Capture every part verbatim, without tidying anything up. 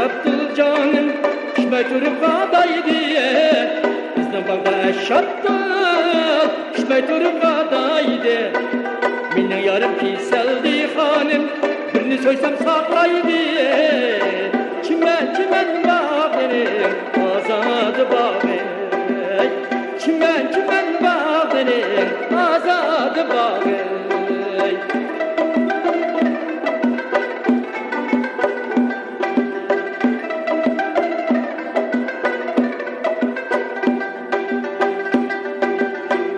ئابدۇل جانىم پىشماي تۇرۇپ غادايدى. بىزنىڭ باغدا ئەششابدۇل پىشماي تۇرۇپ غادايدى. مېنىڭ يارىم كېسەلدى خانىم، بىرنى سۆيسەم ساقلايدى. چىمەن، چىمەن باغلىرىم، ئازادە باغى. چىمەن، چىمەن باغلىرىم، ئازادە باغى.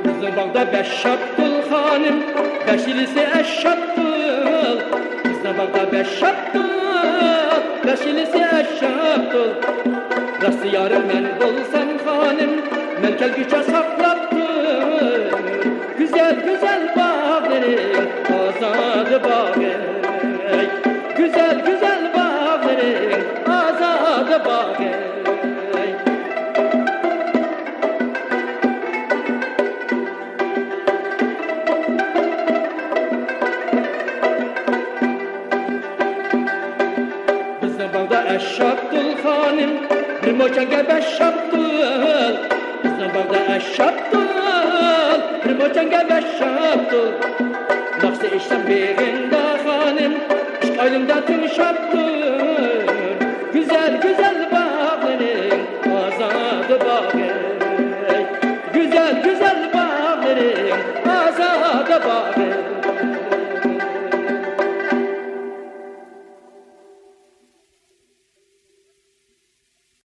بىزنىڭ باغدا بەش شاپتۇل خانىم، بەش يىلىسى ئەش شاپتۇل. بىزنىڭ باغدا بەش شاپتۇل، بەش يىلىسى ئەش شاپتۇل. راست يارىم مەن بولسام خانىم، مەن كەلگۈچە ساقلاپ تۇر. گۈزەل، گۈزەل باغلىرىم، ئازادە باغىم. گۈزەل، گۈزەل باغلىرىم، ئازادە باغىم. بىزنىڭ باغدا ئەش شاپتۇل خانىم، بىر موچەنگە بەش شاپتۇل. بىزنىڭ باغدا ئەش شاپتۇل، بىر موچەنگە بەش شاپتۇل. ناخشا ئېيتسام بېغىڭدا خانىم، ئىشق ئايلىندا تىڭ شاپتۇل.